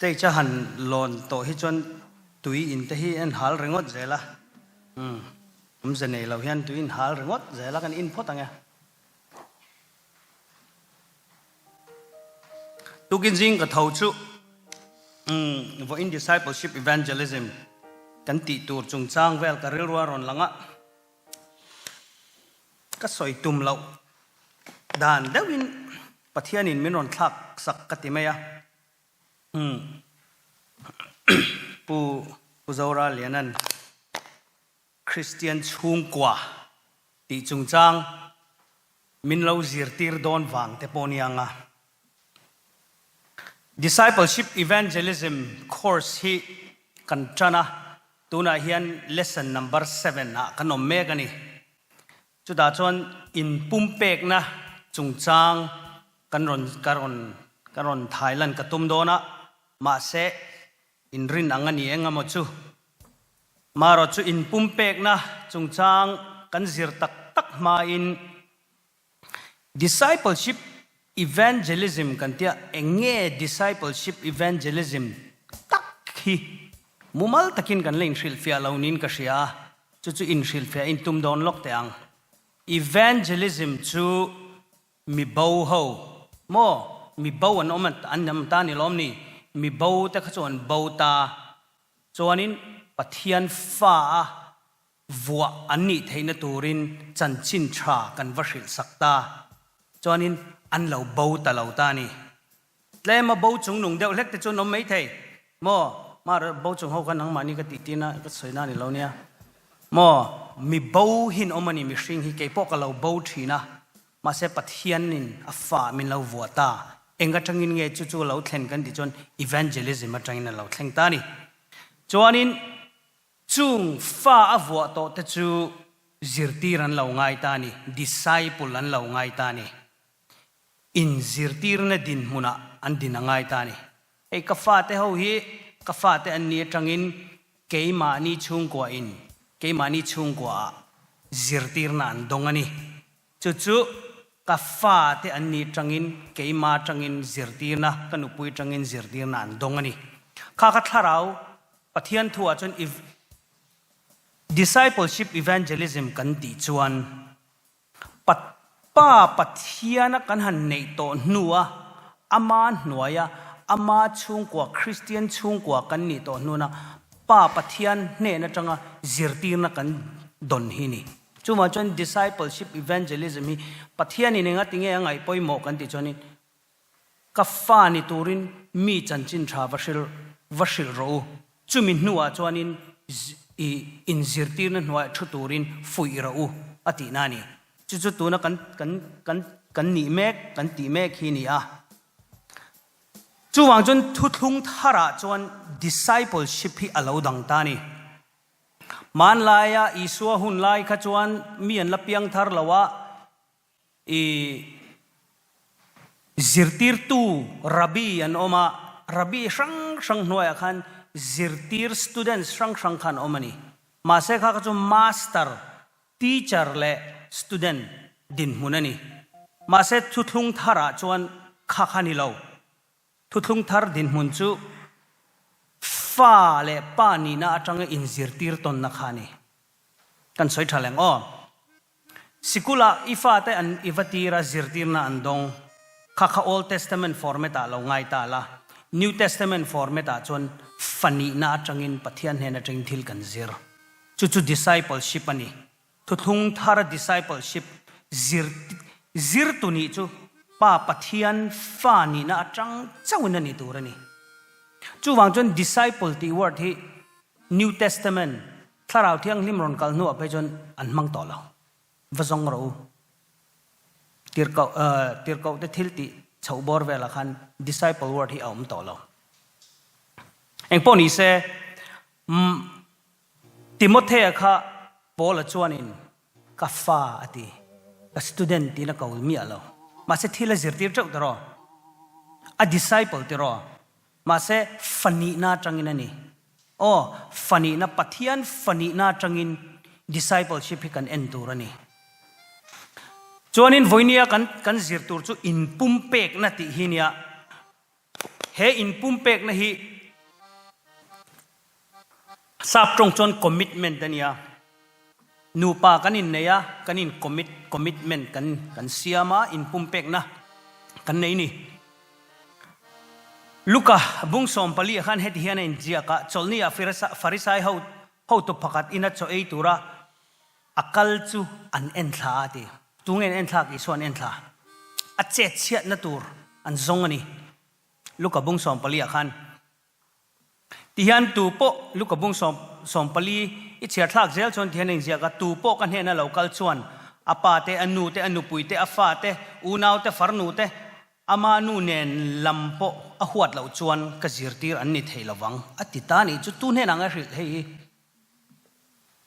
Stage a han lawn tawh hi chuan tui in te hi an hal ringawt zel a, umm awmze nei lo hian tui in hal ringawt zel a kan in phawt ang e. Tukin zing ka tho chu umm vawiin discipleship evangelism kan tih tur chungchang vel ka rilru a rawn lang a. Ka sawi tum loh dan deuhin Pathianin min rawn thlak sak ka ti mai a. Umm Pu Pu Zora Lianan Kristian chhungkua tih chungchang min lo zirtir dawn vang te pawh nia nga. Discipleship Evangelism course hi kan tan a, tunah hian lesson number seven ah kan awm mek a ni. Chutah chuan inpumpekna chungchang kan rawn ka rawn ka rawn thailan ka tum dawn a, mahse inrin ang a ni eng emaw chu. Marawh chu inpumpekna chungchang kan zir tak tak hmain Discipleship Evangelism kan tia eng nge Discipleship Evangelism tak hi mumal takin kan la inhrilhfiah lo niin ka hria a, chu chu inhrilhfiah in tum dawn lawk teh ang. Evangelism chu mi bo ho maw mi bo an awm an awm ta ni lawm ni? Mi bo te kha chu an bo ta chuanin Pathian fa a Vuah an nih theihna turin chanchin tha kan va hrilh sak ta. Chuanin an lo bo ta lo ta a ni. Tlema bo chung nung deuh hlek te chu an awm mai thei. Maw? Mar bo chung ho kha nangmahni ka tih tina ka sawi na a ni lo nia. Maw? Mi bo hin awm a ni mihring hi keipawh ka lo bo thin a. Mahse Pathianin a fa min lo vuah ta. Eng atangin nge chu chu lo thlen kan tih chuan evangelism atangin a lo thleng ta a ni. Chuanin Chung fa a vuah tawh te chu zirtir an lo ngai ta a ni, disciple an lo ngai ta a ni. Inzirtirna dinhmunah an din a ngai ta a ni. Hei ka fate ho hi ka fate an ni atangin keimahni chhungkua in keimahni chhungkuaah zirtirna an dawng a ni. Chu chu ka fate an ni atangin keimah atangin zirtirna, ka nupui atangin zirtirna an dawng a ni. Kha ka thlarau Pathian thuah chuan Discipleship Evangelism kan tih chuan Pa Pathiana kan han neih tawh hnua Ama hnuaia Ama chhungkua Kristian chhungkua kan nih tawh hnuna Pa Pathian hnen atanga zirtirna kan dawn hi ni. Chuvang chuan Discipleship Evangelism hi Pathianin enga tinge a ngaih pawimawh kan tih chuanin Ka fa ni turin mi chanchin tha va hril va hrilh rawh u. Chumi hnuah chuanin i inzirtirna hnuaiah thu turin fuih rawh u a tihna a ni. Chu chu tuna kan kan kan kan nih mek kan tih mek hi a ni a. Chuvang chuan thuthlung tharah chuan discipleship hi a lo dang ta a ni. Hmanlaia Isua hun lai kha chuan mi an la piang thar lo a, I zirtirtu Rabbi an awm a, Rabbi hrang hrang hnuaiah khan zirtir students hrang hrang khan awm a ni. Mahse kha kha chu master, teacher leh student dinhmun a ni. Mahse thuthlung tharah chuan kha kha ni lo. Thuthlung thar dinhmun chu fa leh pa nihna atanga inzirtir tawnna kha a ni. Kan sawi tha leng aw. Sikula i fate an i va tir a zirtirna an dawng. Kha kha Old Testament format ah lo ngai ta la. New Testament format ah chuan fa nihna atangin Pathian hnen atangin thil kan zir. Chu chu discipleship a ni. Thuthlung thar discipleship zir zirtu nih chu Pa Pathian fa nihna atang chauhin a ni tur a ni. Chuvang chuan disciple tih word hi New Testament Thlarau Thianghlim rawn kal hnuah phei chuan an hmang tawh lo. Va zawng rawh u. Tirhkoh tirhkoh te thil tih chhoh bawr velah khan disciple word hi a awm tawh lo. Engpawh ni se, Timothea kha Paula chuanin ka fa a ti, ka student tiin a ko miah lo. Mahse thil a zirtir teuh tiraw? A disciple tiraw? Mahse, fa nihna atangin a ni. Aw, fa nihna, Pathian fa nihna atangin discipleship hi kan en tur a ni. Chuanin vawinia kan kan zir tur chu inpumpekna tih hi nia. He inpumpekna hi. Sap tawng chuan commitment a nia. Nupa kan innei a, kan in commit, commitment kan kan siam a, inpumpekna kan nei ni. Luka bung 14 ah khan heti hian a inziak a, Chawlhni ah Farisai ho hotu pakhat ina chaw ei tura a kal chu an enthla a ti. Tunge an enthlak? Isua an enthla. A chet chhiatna tur an zawng a ni. Luka bung 14 ah khan Tihian tu pawh Luka bung 14 i chhiar thlak zel chuan tihian a inziak a, Tu pawh ka hnena lo kal chuan a pa te, a nu te, a nupui te, a fa te, unau te, farnu te, ama nu nen lam pawh a huat loh chuan ka zirtir an ni thei lovang a ti ta nih chu. Tu hnenah nge hrilh hei hi?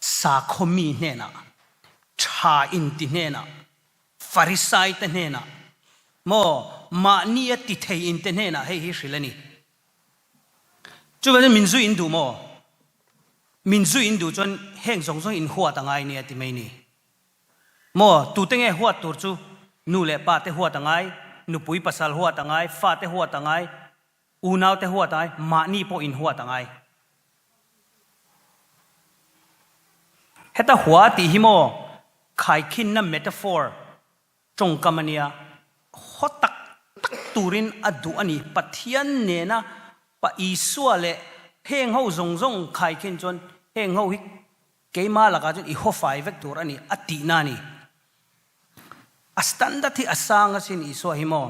Sakhaw mi hnenah, tha inti hnenah, Farisai te hnenah maw mahni a ti thei in te hnenah hei hi hrilh a ni. Chuvangin min zui in duh maw? Min zui in duh chuan heng zawng zawng in huat a ngai nia ti mai ni. Maw tute nge huat tur chu nu leh pa te huat a ngai, nupui pasal huat a ngai, fa te huat a ngai, unau te huat a ngai, mahni pawh in huat a ngai. Heta hua tih hi maw khaikhinna metaphor tawngkam a nia, haw tak tak turin a duh a ni. Pathian nena Pa Isua leh heng ho zawng zawng khaikhin chuan heng ho hi keima lakah chuan i haw fai vek tur a ni a tihna a ni. A standard hi a sang asin Isua hi maw.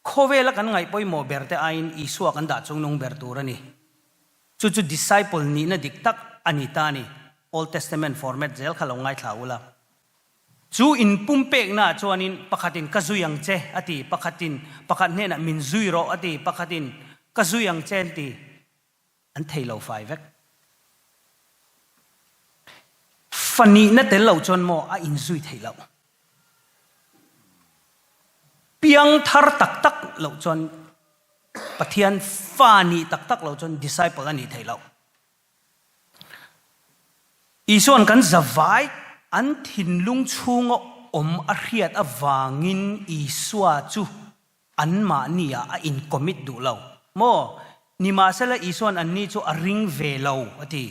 Khawvela kan ngaih pawimawh ber te aiin Isua kan dah chungnung ber tur a ni. Chu chu disciple nihna dik tak a ni ta a ni. Old Testament format zel kha lo ngaithla ula. Chu inpumpeknaah chuanin pakhatin ka zui ang che a ti, pakhatin pakhat hnenah min zui rawh a ti, pakhatin ka zui ang che an ti. An thei lo fai vek. Fa nihna tel lo chuan maw a inzui theih loh. Piang thar tak tak loh chuan Pathian fa nih tak tak loh chuan disciple a nih theih loh. Isua'n kan zavai an thinlung chhunga awm a hriat avangin Isua chu Anmahni ah a in commit duh lo maw? Nimahsela Isua'n anni chu a ring ve lo a ti.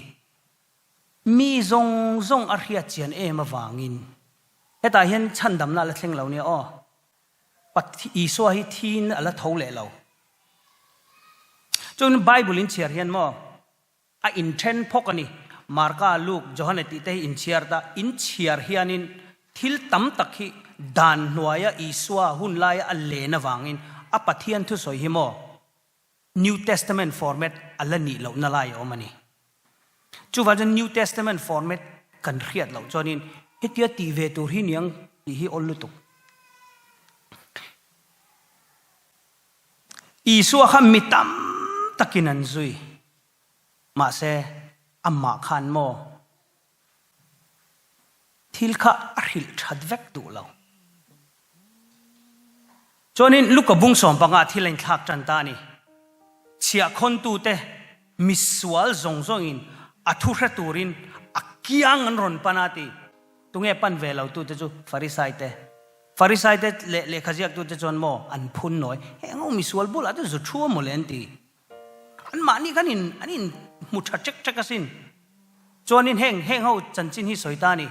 Mi zawng zawng a hriat chian em avangin hetah hian chhandamna a la thleng lo nia aw. Pathi Isua hi thiin a la tho leh lo. Chuan Bible in chhiar hian maw? A inthen phawk a ni. Marka, Luke, Johane tih te hi inchhiar ta. Inchhiar hianin thil tam tak hi dan hnuaia Isua hun laia a len avangin a Pathian thusawi hi maw New Testament format a la nih lohna lai a awm a ni. Chuvang chuan New Testament format kan hriat loh chuanin hetia tih ve tur hi niang tih hi awl lutuk. Isua kha mi tam takin an zui. Mahse, amah khan maw thil kha a hrilh that vek duh lo. Chuanin Luka bung sawmpangah thil a inthlak tan ta a ni. Chhiahkhawntute misual zawng zawngin a thu hre turin a kiang an rawn pan a ti. Tunge pan ve lo tute chu Farisai te. Farisai te leh lehkha ziaktute chuan maw an phun nawi, Heng ho misual bulah te zu thu a maw le an ti. Anmahni khan in an in hmu tha ṭek ṭek asin. Chuanin heng heng ho chanchin hi sawi ta a ni.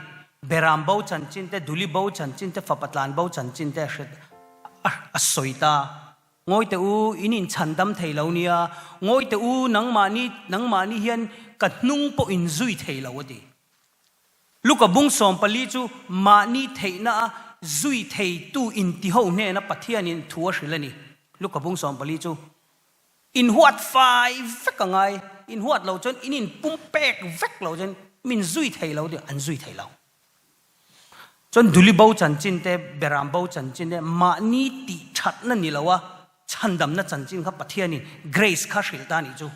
Beram bo chanchin te, Duli bo chanchin te, Fapa tlan bo chanchin te a hre a sawi ta. Ngawi teh u, in inchhandam thei lo nia. Ngawi teh u, nangmahni nangmahni hian ka hnung pawh in zui thei lo a ti. Luka bung 14 chu mahni theihna a zui theitu intiho hnena Pathianin thu a hrilh a ni. Luka bung 14 chu inhuat fai vek a ngai, inhuat lo chuan in inpumpek vek lo chuan min zui thei lo tih an zui thei lo. Chuan Duli bo chanchin te, Beram bo chanchin te mahni tih thatna ni lo a chhandamna chanchin kha Pathianin grace kha hrilh ta a nih chu.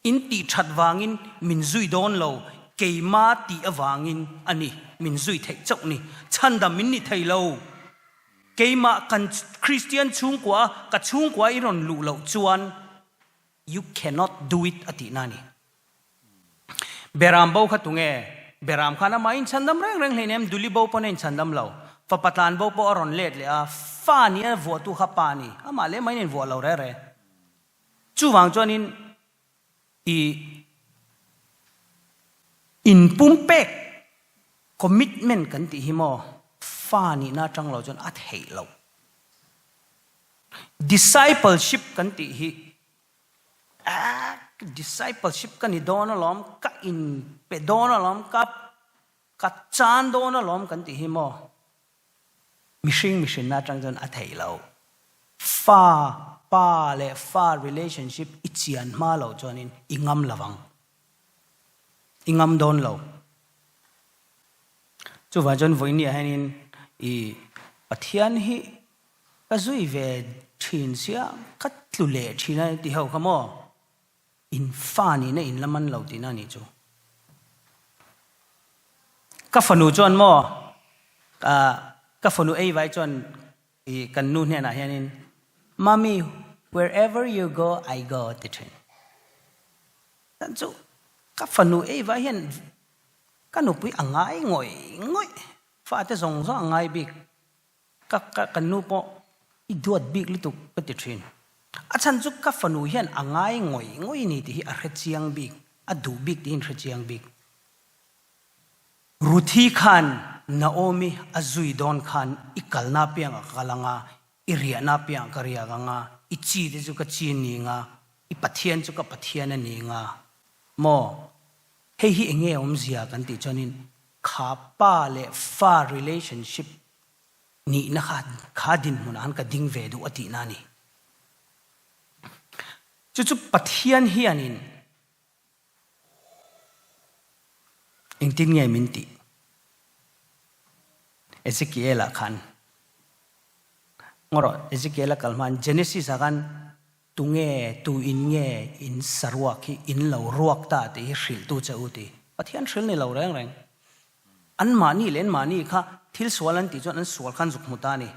In tih that vangin min zui dawn lo, keima tih avangin a ni, min zui theih chauh ni. Chhandam min ni thei lo. Keimah kan Kristian chhungkua a, ka chhungkua i rawn luh loh chuan you cannot do it a tihna a ni. Beram bo kha tunge? Beram khan amah inchhandam reng reng hleinem, Duli bo pawn a inchhandam lo. Fapa tlan bo pawh a rawn let leh a, fa nia vuahtu kha pa a ni. Amah leh mahin a invuah lo re re. Chuvang chuanin i. Inpumpek, commitment, kan tih hi maw fa nihna atang lo chuan a theih loh. Discipleship kan tih hi discipleship ka ni dawn alawm, ka inpe dawn alawm, ka ka chan dawn alawm kan tih hi maw Mihring mihrinna atang chuan a theih loh. Fa, pa leh fa relationship i chian hma loh chuanin i ngam lo ang. I ngam dawn lo. Chuvang chuan vawinia hianin i Pathian hi ka zui ve thin sia, ka tlu leh thin a ti ho kha maw? In fa nihna in la man lo tihna a nih chu. Ka fanu chuan maw, ka fanu ei vai chuan i kan nu hnenah hianin, Mummy, wherever you go, I go ti thin. Tan chu ka fanu ei vai hian ka nupui a ngai ngawih ngawih, fate zawng zawng a ngai bik. Ka ka kan nu pawh i duat bik lutuk ka ti thin. A chhan chu ka fanu hian a ngai ngawih ngawih ni tih hi a hre chiang bik, a duh bik tih hi an hre chiang bik. Ruthi khan Naomi a zui dawn khan i kalna piang a kal anga, i riahna piang ka riak anga, i chi te chu ka chi a ni nga, i Pathian chu ka Pathian a ni nga maw? Hei hi enge awmzia kan tih chuanin kha pa leh fa relationship nihna kha kha dinhmunah khan ka ding ve duh a tihna a ni. Chu chu Pathian hianin engtin nge min tih? Ezekiel-ah khan ngaw rawh, Ezekiel-a kal hmain Genesis-ah khan Tunge, tu in nge in saruak hi in lo ruak ta tih hi hrilhtu che u ti. Pathian hrilh ni lo reng reng. An mahni leh an mahni kha thil sual an tih chuan an sual khan zuk hmu ta a ni.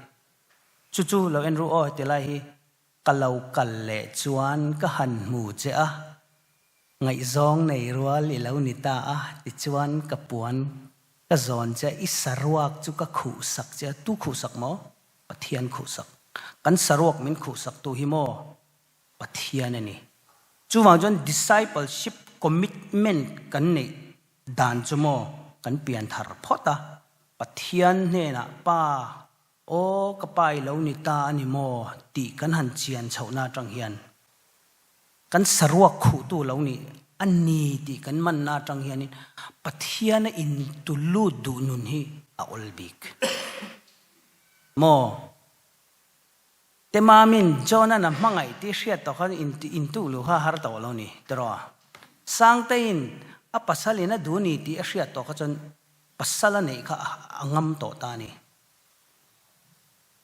Chu chu lo en ru aw heti lai hi ka lo kal leh chuan ka han hmu che a, ngaihzawng nei rual i lo ni ta a tichuan ka puan ka zawn che a, i saruak chu ka khuhsak che a, tu khuhsak maw? Pathian khuhsak. Kan saruak min khuhsaktu hi maw Pathian a ni. Chuvang chuan discipleship commitment kan neih dan chu maw kan pian thar phawt a, Pathian hnenah Pa, aw ka pa i lo ni ta a ni maw tih kan han chian chhohna atang hian kan saruak khuhtu lo nih a ni tih kan manna atang hianin Pathiana intulut duh nun hi a awl bik. Maw? Temamin John-a'n a hmangaih tih hriat tawh khan intuh luh kha a har tawh lo ni, tiraw? Sangteiin a pasalin a duh ni tih a hriat tawh kha chuan pasal a neih kha a ngam tawh ta a ni.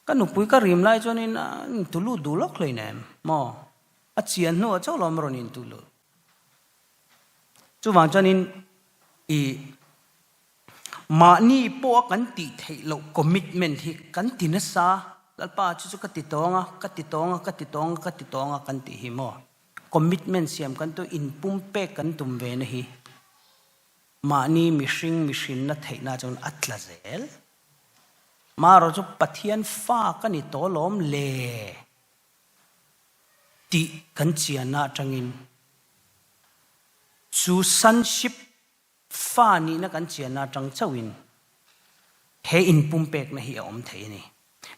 Ka nupui ka rim lai chuanin a intuh lut duh lawk hleinem maw? A chian hnuah chauh lawm a rawn intuh lut. Chuvang chuanin i Mahni pawha kan tih theih loh commitment hi kan ti nasa, Lalpa chu chu ka ti tawng a, ka ti tawng a, ka ti tawng a, ka ti tawng a kan tih hi maw? Commitment siam kan tu inpumpek kan tum ve na hi mahni mihring mihrinna theihna chuan a tla zel. Marawh chu Pathian fa ka ni tawh lawm le tih kan chianna atangin chu sonship Fa nihna kan chianna atang chauhin he inpumpekna hi a awm thei a ni.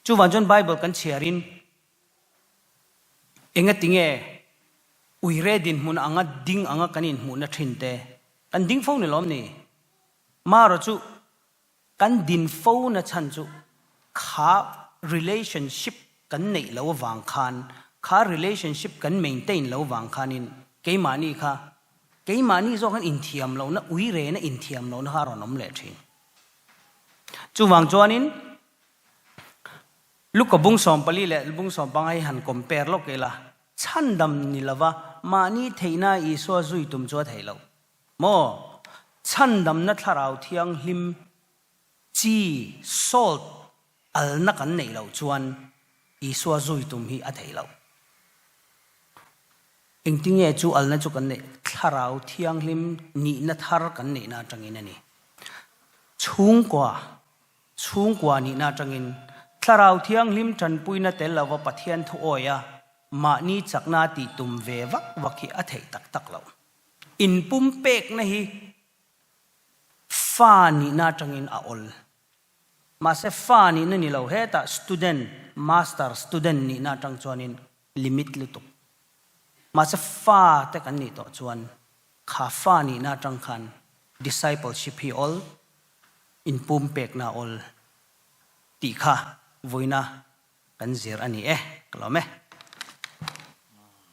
Chuvang chuan Bible kan chhiarin engatinge uire dinhmun anga ding anga kan inhmuhna thin te kan ding fo ni lawm ni? Marawh chu Kan din fo na chhan chu kha relationship kan neih lo avang khan, kha relationship kan maintain lo vang khanin keimahni kha, keimahni zawk khan inthiam lohna, uirena inthiam lohna kha a rawn awm leh thin. Chuvang chuanin Luka bung 14 leh bung 15 hi han compare lawk ila, chhandam ni lova mahni theihna Isua zui tum chu a theih loh. Maw? Chhandamna thlarau thianghlim chi, salt, alna kan neih loh chuan Isua zui tum hi a theih loh. Engtinge chu alna chu kan neih? Thlarau thianghlim nihna thar kan neihna atangin a ni. Chhungkua, chhungkua nihna atangin Thlarau thianghlim tanpuina tel lova Pathian thu awia mahni chakna tih tum ve vak vak hi a theih tak tak loh. Inpumpekna hi Fa nihna atangin a awl. Mahse fa nihna ni lo hetah student, master student nihna atang chuanin limit lutuk. Mahse fa te kan nih tawh chuan kha fa nihna atang khan discipleship hi awl, inpumpekna awl tih kha vawiina kan zir a ni e. Ka lawm e.